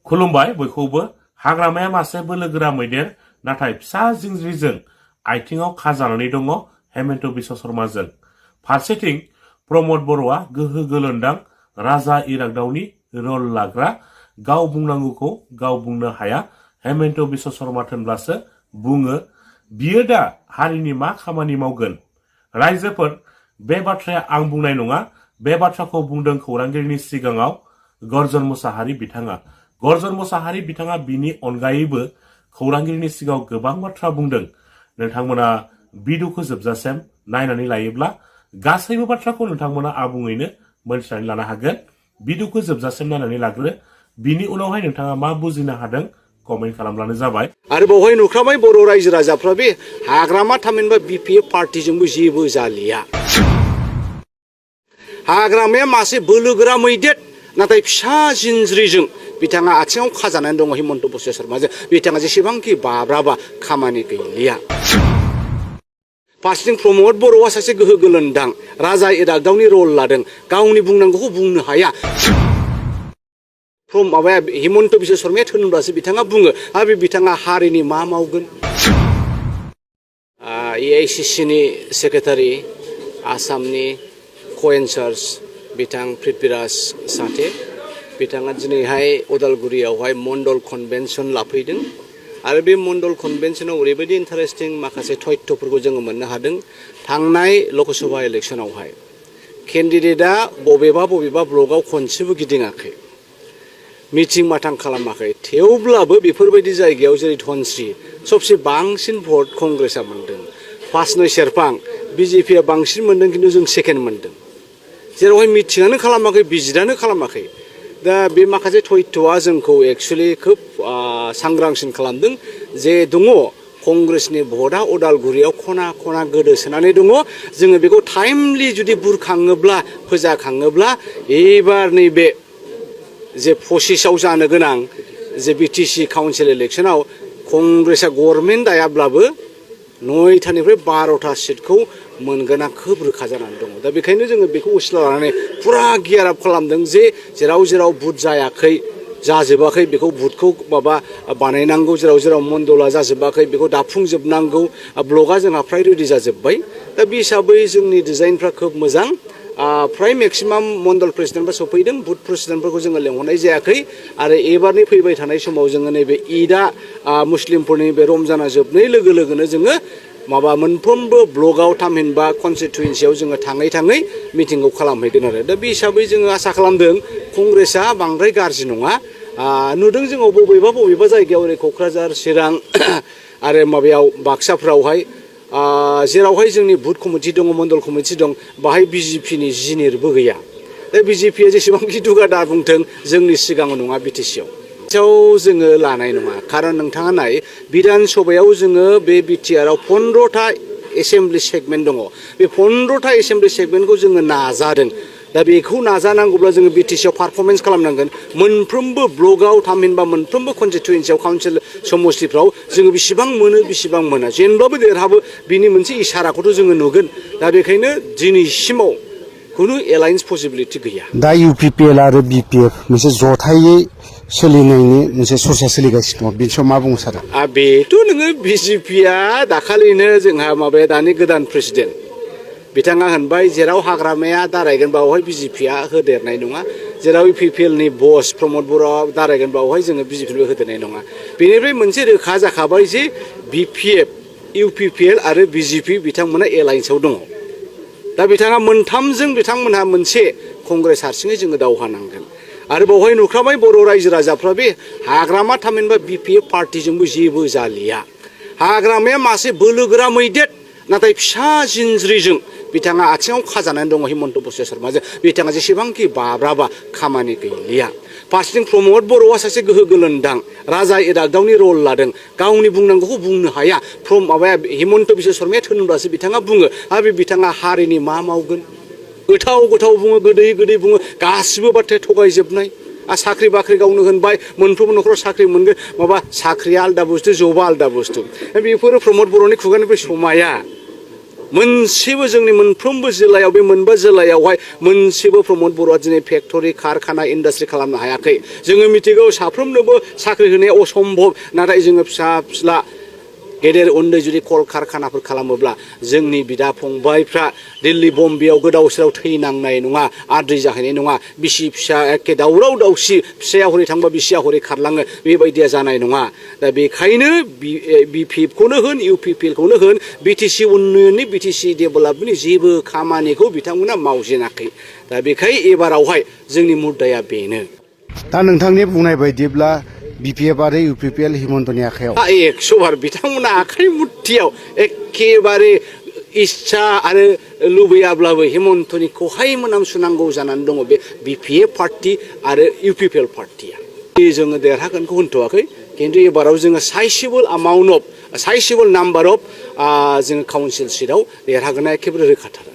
खुलुमबाय बयखौबो हाग्रामाया मासे बोलोगोरा मैदेर नाथाय फिसा जिंज्रिजों आथिङाव खाजानानै दङ हेमन्त बिश्व शर्माजों फारसेथिं प्रमोद बर'आ गोहो गोलोन्दां राजा इरागदावनि रल लाग्रा गाव बुंनांगौखौ गाव बुंनो हाया हेमन्त बिश्व शर्मा थोनब्लासो बुङो बियो दा हारिनि मा खामानि मावगोन रायजोफोर बे बाथ्राया आं बुंनाय नङा बे बाथ्राखौ बुंदों खौरांगिरिनि सिगाङाव गर्जन मुसाहारि बिथाङा गर्जन मुसाहारि बिथाङा बिनि अनगायैबो खौरांगिरिनि सिगाङाव गोबां बाथ्रा बुंदों नोंथांमोना भिडिअखौ जोबजासिम नायनानै लायोब्ला गासैबो बाथ्राखौ नोंथांमोना आबुङैनो मोनथिनानै लानो हागोन भिडिअखौ जोबजासिम नायनानै लाग्रो बिनि उनावहाय नोंथाङा मा बुजिनो हादों कमेन्ट खालामब्लानो जाबाय आरो बावहाय नुख्राबाय बर' रायजो राजाफ्रा बे हाग्रामा थामहिनबा बिपिएफ पार्टिजोंबो जेबो जालिया हाग्रामाया मासे बोलोगोरा मैदेर नाथाय फिसा जिनज्रिजों बिथाङा आथिङाव खाजानानै दङ हेमन्त बिश्व शर्माजों बिथाङा जेसेबांखि बाब्राबा खामानि गैलिया फारसेथिं प्रमोद बर'आ सासे गोहो गोलोन्दां राजा इरागदावनि रल लादों गावनि बुंनांगौखौ बुंनो हाया माबाया हेमन्त बिश्व शर्माया थोनब्लासो बिथाङा बुङो आरो बिथाङा हारिनि मा मावगोन एआइसिसिनि सेक्रेटारि आसामनि को-इनचार्ज बिथां पृथ्वीराज साथे बिथाङा दिनैहाय उदालगुरियावहाय मण्डल कन्भेन्सन लाफैदों आरो बे मण्डल कन्भेन्सनाव ओरैबायदि इन्टारेस्टिं माखासे तथ्यफोरखौ जोङो मोननो हादों थांनाय लकसभा इलेक्सनावहाय केन्डिडेटआ बबेबा ब्लकआव खनसेबो गिदिङाखै मिटिं माटां खालामाखै थेवब्लाबो बेफोरबायदि जायगायाव जेरै धनस्री सबसे बांसिन भट कंग्रेसआ मोनदों फासनै सेरफां बिजेपिआ बांसिन मोनदों खिन्थु जों सेकेन्ड मोनदों जेरावहाय मिटिङानो खालामाखै बिजिरानो खालामाखै दा बे माखासे तथ्यआ जोंखौ एक्चुअलि खोब सांग्रांसिन खालामदों जे दङ कंग्रेसनि भटआ उदालगुरियाव खना खना गोदोसोनानै दङ जोङो बेखौ टाइमलि जुदि बुरखाङोब्ला फोजाखाङोब्ला एबार नैबे जे 25आव जानो गोनां जे बिटिसि काउन्सिल इलेक्सनाव कंग्रेसआ गभर्नमेन्ट दायाब्लाबो 9थानिफ्राय 12था सिटखौ मोनगोना खोब रोखा जानानै दङ दा बेखायनो जोङो बेखौ उसिला लानानै पुरा गियार आप खालामदों जे जेराव बुथ जायाखै जाजोबाखै बेखौ बुथखौ माबा बानायनांगौ जेराव मण्डला जाजोबाखै बेखौ दाफुंजोबनांगौ ब्लकआ जोंहा फ्राय रेडि जाजोब्बाय दा बे हिसाबै जोंनि डिजाइनफ्रा खोब मोजां फ्राय मेक्सिमाम मण्डल प्रेसिडेन्टफ्रा सफैदों बुथ प्रेसिडेन्टफोरखौ जोङो लेंहरनाय जायाखै आरो एबारनि फैबाय थानाय समाव जोङो नैबे ईदआ मुस्लिमफोरनि बे रमजाना जोबनाय लोगो लोगोनो जोङो माबा मोनफ्रोमबो ब्लकआव थामहिनबा कनस्टिटुयेन्सियाव जोङो थाङै मिटिंखौ खालामहैगोन आरो दा बे हिसाबै जोङो आसा खालामदों कंग्रेसआ बांद्राय गाज्रि नङा नुदों जोङो बबेबा जायगायाव ओरै क'क्राझार चिरां आरो माबायाव बाक्साफ्रावहाय जेरावहाय जोंनि बुथ कमिटि दङ मण्डल कमिटि दं बाहाय बिजेपिनि जिनिरबो गैया दा बिजेपिया जेसेबांखि दुगादार बुंथों जोंनि सिगाङाव नङा बिटिसिआव जोङो लानाय नङा खारन नोंथाङा नाय बिधान सभायाव जोङो बे बिटिआरआव 15था एसेम्बलि सेगमेन्ट दङ बे 15था एसेम्बलि सेगमेन्टखौ जोङो नाजादों दा बेखौ नाजानांगौब्ला जोङो बिटिसिआव पारफरमेन्स खालामनांगोन मोनफ्रोमबो ब्लकआव थामहिनबा मोनफ्रोमबो कनस्टिटुयेन्सियाव काउन्सिल समष्टिफ्राव जोङो बेसेबां मोना जेनब्लाबो देरहाबो बिनि मोनसे इसाराखौथ' जोङो नुगोन दा बेखायनो दिनैसिमाव खुनु एलायन्स पसिबिलिटि गैया दा इउपिपिएल आरो बिपिएफ मोनसे जथायै सोलिनायनि मोनसे सरसा सोलिगासिनो दङ बिनि सायाव मा बुंनो सानो बेथ' नोङो बिजेपिया दाखालिनो जोंहा माबाया दानि गोदान प्रेसिडेन्ट बिथाङा होनबाय जेराव हाग्रामाया दारायगोन बावहाय बिजेपिया होदेरनाय नङा जेराव इउपिपिएलनि बस प्रमोद बर'आ दारायगोन बावहाय जोङो बिजेपिबो होदेरनाय नङा बेनिफ्राय मोनसे रोखा जाखाबाय जे बिपिएफ इउपिपिएल आरो बिजेपि बिथांमोना एलायन्सआव दङ दा बिथांमोनहा मोनसे कंग्रेस हारसिङै जोङो दावहा नांगोन आरो बावहाय नुख्राबाय बर' रायजो राजाफ्रा बे हाग्रामा थामहिनबा बिपिएफ पार्टिजोंबो जेबो जालिया हाग्रामाया मासे बोलोगोरा मैदेर नाथाय फिसा जिनज्रिजों बिथाङा आथिङाव खाजानानै दङ हेमन्त बिश्व शर्माजों बिथाङा जेसेबांखि बाब्राबा खामानि गैलिया फारसेथिं प्रमोद बर'आ सासे गोहो गोलोन्दां राजा इरागदावनि रल लादों गावनि बुंनांगौखौ बुंनो हाया माबाया हेमन्त बिश्व शर्माया थोनब्लासो बिथाङा बुङो आरो बिथाङा हारिनि मा मावगोन गोथाव बुङो गोदै बुङो गासिबो बाथ्राया थगायजोबनाय साख्रि बाख्रि गावनो होनबाय मोनफ्रोमबो न'खराव साख्रि मोनगोन माबा साख्रिया आलदा बुस्थु जबा आलदा बुस्थु बेफोरो प्रमोद बर'नि खुगानिफ्राय समाया मोनसेबो जोंनि मोनफ्रोमबो जिल्लायाव बे मोनबा जिल्लायावहाय मोनसेबो प्रमद बर'आ दिनै फेक्टरि कारखाना इन्डास्ट्रि खालामनो हायाखै जोङो मिथिगौ साफ्रोमनोबो साख्रि होनाया असम्भब नाथाय जोङो फिसा फिला गेदेर उन्दै जुदि कल कारखानाफोर खालामोब्ला जोंनि बिदा फंबायफ्रा दिल्ली बम्बेयाव गोदाव सोराव थैनांनाय नङा आद्रि जाहैनाय नङा बिसि फिसा एखे दावराव दावसि फिसाया हरै थांबा बिसिया हरै खारलाङो बेबायदिया जानाय नङा दा बेखायनो बिपिएफखौनो होन इउपिपिएलखौनो होन बिटिसि उन्नयननि बिटिसि डेभेलपमेन्टनि जेबो खामानिखौ बिथांमोना मावजेनाखै दा बेखाय एबारावहाय जोंनि मुद्दाया बेनो दा नोंथांनि बुंनाय बायदिब्ला बिपिएफ आरो इउपिपिएल हिमन्तनि आखायाव 100 बार बिथांमोना आखाइ मुथियाव एखेबारे इच्छा आरो लुबैयाब्लाबो हिमन्तनिखौहाय मोनामसुनांगौ जानानै दङ बे बिपिएफ पार्टी आरो इउपिपिएल पार्टीया जोङो देरहागोनखौ होनथ'वाखै खिन्थु एबाराव जोङो साइसेबल नाम्बार अफ जोङो काउन्सिल सिटआव देरहागोना एखेबारे रोखाथार